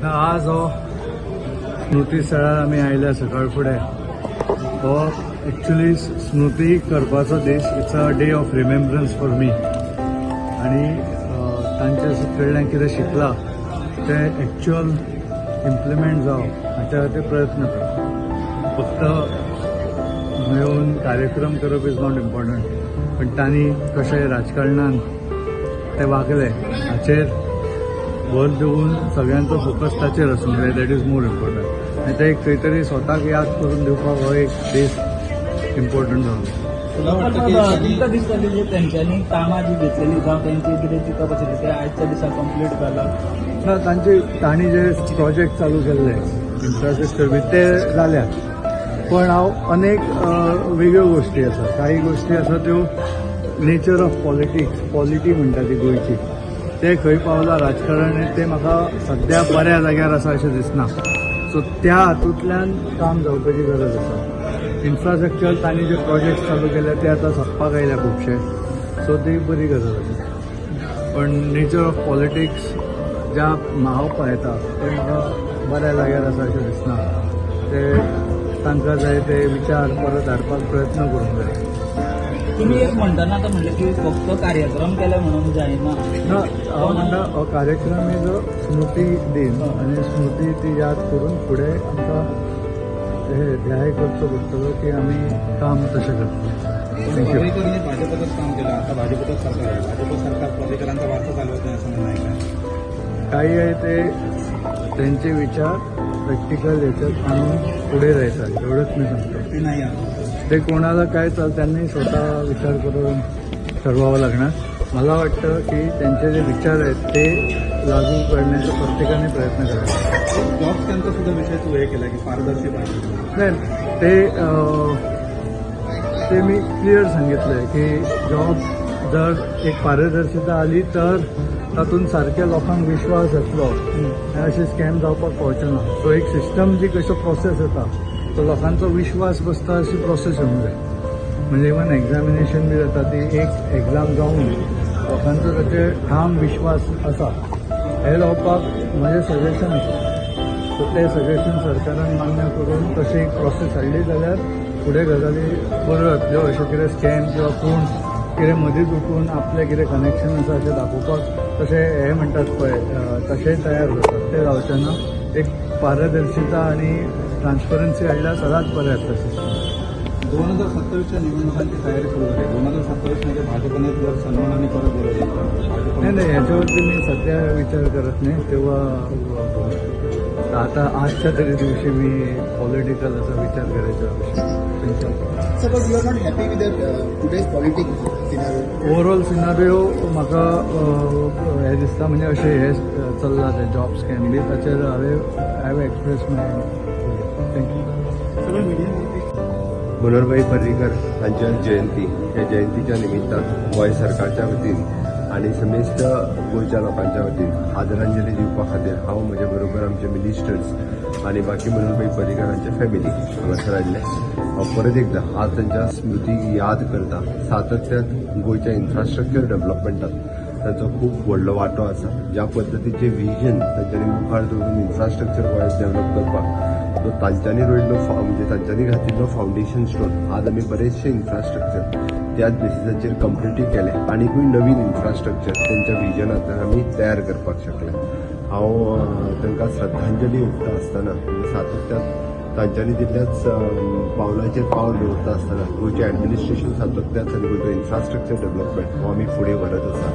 ना, आज हो स्मृती स्थळार आमी आयल्या सकाळ फुडें. हो एक्चुली स्मृती करपाचो दीस. It's a day of remembrance for me. आनी तांच्या कडल्यान कितें शिकला तें एक्चुअल इम्प्लिमेंट जावप हाच्या खातीर प्रयत्न करप. फक्त येवन कार्यक्रम करप is not important, पण तांणी कशें राजकारणान ते वागले हाचेर भर दिवन सगळ्यांचो फोकस ताचेर आसूंक जाय. That is more important. आनी ते एक खंय तरी स्वताक याद करून दिवपाक हो एक दीस इम्पॉर्टंट जावन. तुला वाटतं की तुमकां दिसता की जे तेंच्यांनी कामां जी घेतलेली जावं तेंचे कितें चिंतप आशिल्लें तें आयच्या दिसा कंप्लीट जाला? ना, तांचे तांणी जे प्रोजेक्ट चालू केल्ले इन्फ्रास्ट्रक्चर बी ते जाल्यात, पण हांव अनेक वेगळ्यो गोश्टी आसा. काही गोश्टी आसा त्यो नेचर ऑफ पॉलिटिक्स, पॉलिटी म्हणटा ती गोंयची, ते खंय पावला राजकारण हें तें म्हाका सद्या बऱ्या जाग्यार आसा अशें दिसना. सो त्या हातूंतल्यान काम जावपाची गरज आसा. इन्फ्रास्ट्रक्चर तांणी जे प्रोजेक्ट चालू केले ते आतां सोंपपाक आयल्या खुबशे, सो ती बरी गजाल आसा. पण नेचर ऑफ पॉलिटिक्स ज्या हांव पळयता ते म्हाका बऱ्या जाग्यार आसा अशें दिसना. ते तांकां जाय ते विचार परत हाडपाक प्रयत्न करूंक जाय. तुमी एक म्हणटना आतां म्हणलें की फक्त कार्यक्रम केले म्हणून जायना. ना, हांव म्हणटा हो कार्यक्रम is a स्मृती दिन आनी स्मृती ती याद करून फुडें आमकां हे ध्याय करचो पडटलो की आमी काम तशें करतले. Thank you. पर्रीकरांनी भाजपतच काम केलं. आता भाजपतच सरकार आहे. भाजप सरकार पर्रीकरांचा वारसा चालवत नाही असं म्हणणं आहे का? काही आहे ते त्यांचे विचार प्रॅक्टिकल याच्यात आणून पुढे जायचं, एवढंच मी सांगतो. ते नाही आहे. ते कोणाला काय चाल त्यांनी स्वतः विचार करून ठरवावं लागणार. मला वाटतं की त्यांचे जे विचार आहेत ते लागू करण्याचा प्रत्येकाने प्रयत्न करावा. जॉब स्कॅमचा सुद्धा विषय तू हे केला की पारदर्शी पाहिजे. नाही, ते मी क्लिअर सांगितलं आहे की जॉब जर एक पारदर्शिता आली तर तातूंत सारक्या लोकांक विश्वास येतलो आनी अशे स्कॅम जावपाक पावचे ना. सो एक सिस्टम जी कशो प्रोसेस येता तो लोकांचो विश्वास बसता अशी प्रोसेस येवंक जाय. म्हणजे इवन एग्जामिनेशन बी जाता ती एक एग्जाम जावन लोकांचो ताचेर ठाम विश्वास आसा हें जावपाक म्हजें सजेशन आसा. सो तें सजेशन सरकारान मान्य करून तशी एक प्रोसेस हाडली जाल्यार फुडें गजाली बऱ्यो जातल्यो. अशें कितें स्कॅम किंवा कोण कितें मदींच उठून आपलें कितें कनेक्शन आसा अशें दाखोवपाक तशें हें म्हणटात पळय, तशें तयार जातात तें जावचें ना. एक पारदर्शिता आनी ट्रान्सपरन्सी हाडल्यार सदांच बरें जातलें सिस्टम. 2027च्या निवडणुकांची तयारी सुरू झाली. 2027 मध्ये भाजपने जर सन्मानाने परत बोलवलं तर भाजप नाही नाही ह्याच्यावरती मी सध्या विचार करत नाही. तेव्हा बघू. आता आजच्या तरी दिवशी मी पॉलिटिकल असा विचार करायचा विषय. Thank you. Suppose you are not happy with the today's politics scenario. Overall scenario म्हाका हें दिसता, म्हणजे अशें हें चल्लां तें जॉब स्कॅम बी ताचेर हांवें I have express my. Thank you. सगळं मीडिया. मनोहरभाई पर्रीकर हांच्या जयंती, ह्या जयंतीच्या निमित्तान गोंय सरकारच्या वतीन आनी समेस्त गोंयच्या लोकांच्या वतीन आदरांजली दिवपा खातीर हांव, म्हजे बरोबर आमचे मिनिस्टर्स आनी बाकी मनोहरभाई पर्रीकर हांचे फॅमिली हांगासर आयिल्ले. हांव परत एकदां आज तांच्या स्मृतीक याद करता. सातत्यान गोंयच्या इन्फ्रास्ट्रक्चर डेव्हलपमेंटात तांचो खूब व्हडलो वांटो आसा. ज्या पद्दतीचें विजन तांच्यांनी मुखार दवरून इन्फ्रास्ट्रक्चर गोंयांत डेव्हलप करपाक तो तांच्यांनी रोयल्लो, म्हणजे तांच्यांनी घातिल्लो फावंडेशन स्टोन, आज आमी बरेचशे इन्फ्रास्ट्रक्चर त्याच बेसिसाचेर कंप्लिटूय केले. आनिकूय नवीन इन्फ्रास्ट्रक्चर त्यांच्या विजनांतल्यान आमी तयार करपाक शकले. हांव तांकां श्रद्धांजली ओंपता आसतना, म्हणजे सातत्यान तांच्यांनी दिल्ल्याच पावलाचेर पावल दवरता आसतना गोंयचें एडमिनिस्ट्रेशन सातत्यान आनी गोंयचो इन्फ्रास्ट्रक्चर डेव्हलपमेंट हो आमी फुडें व्हरत आसा.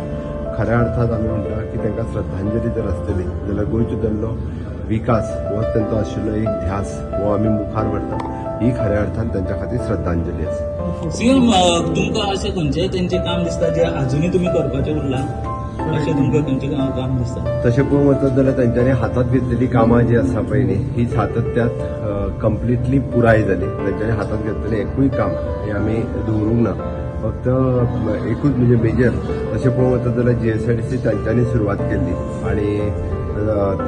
खऱ्या अर्थान आमी म्हणटा की तांकां श्रद्धांजली जर आसतली जाल्यार गोंयचो जाल्लो विकास हो तांचो आशिल्लो एक ध्यास हो आमी मुखार व्हरता, ही खऱ्या अर्थान तांच्या खातीर श्रद्धांजली आसा. सीएम, तुमकां अशें खंयचें तेंचें काम दिसता जें अजुनूय तुमी करपाचें उरलां? अशें तुमकां खंयचें काम दिसता? तशें पळोवंक वचत जाल्यार तांच्यांनी हातांत घेतलेली कामां जी आसा पळय न्ही, ही सातत्यात कंप्लिटली पुराय जाली. तांच्यांनी हातांत घेतलेलें एकूय काम हें आमी दवरूंक ना. फक्त एकूच म्हणजे मेजर तशें पळोवंक वचत जाल्यार जीएसआयडीसी तांच्यांनी सुरवात केल्ली आनी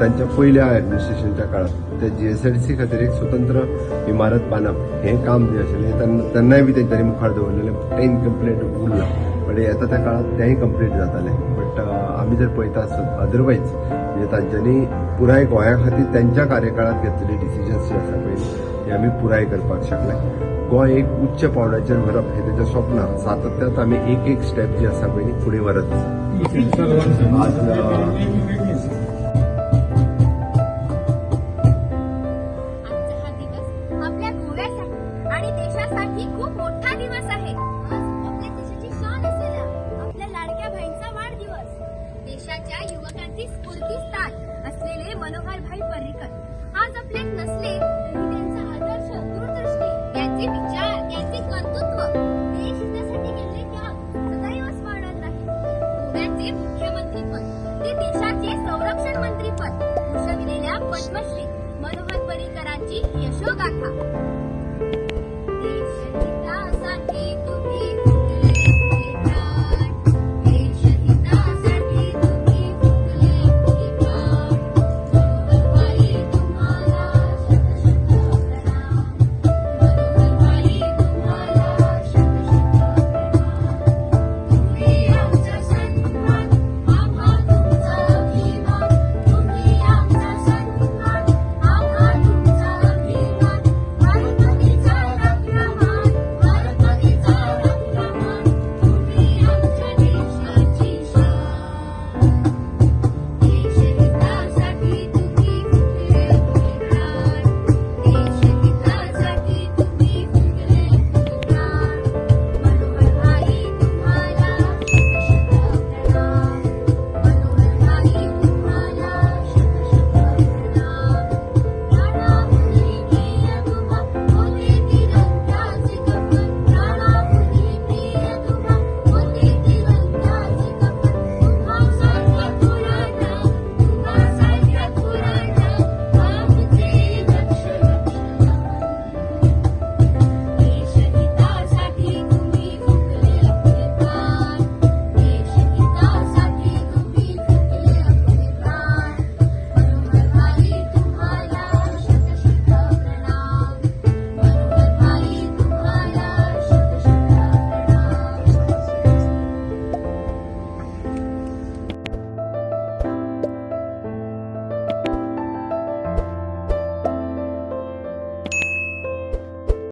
तांच्या पयल्या एडमिनिस्ट्रेशनच्या काळात त्या जीएसआयडीसी खातीर एक स्वतंत्र इमारत बांदप हें काम जें आशिल्लें तेन्नाय बी तेंच्यांनी मुखार दवरलेलें, तें इनकम्प्लीट उरलां. बट येता त्या काळात तेंय कंप्लीट जातालें. बट आमी जर पळयता आसत, अदरवायज म्हणजे तांच्यांनी पुराय गोंया खातीर त्यांच्या कार्यकाळात घेतलेले डिसिजन्स जे आसा पळय हे आमी पुराय करपाक शकले. गोंय एक उच्च पावंड्याचेर व्हरप हे तेजें स्वप्न सातत्यात आमी एक एक स्टेप जी आसा पळय न्ही फुडें व्हरत आसा. आज आजचा हा दिवस आपल्या गोव्यासाठी आणि देशासाठी खूप मोठा दिवस आहे. आज आपल्या देशाची शान असलेल्या आपल्या लाडक्या भाईंचा वाढदिवस. देशाच्या युवकांची स्फूर्तीस्थान असलेले मनोहरभाई पर्रीकर आज आपल्यात नसले तरी त्यांचा आदर्श, दूरदृष्टी, त्यांचे विचार, त्यांचे कर्तृत्व, देशहितासाठी केलेले त्याग सदैव स्मरणात राहील. गोव्याचे मुख्यमंत्रीपद ते देशाचे संरक्षण मंत्रीपद भूषविलेल्या पद्मश्री मनोहर पर्रीकरांची यशोगाथा.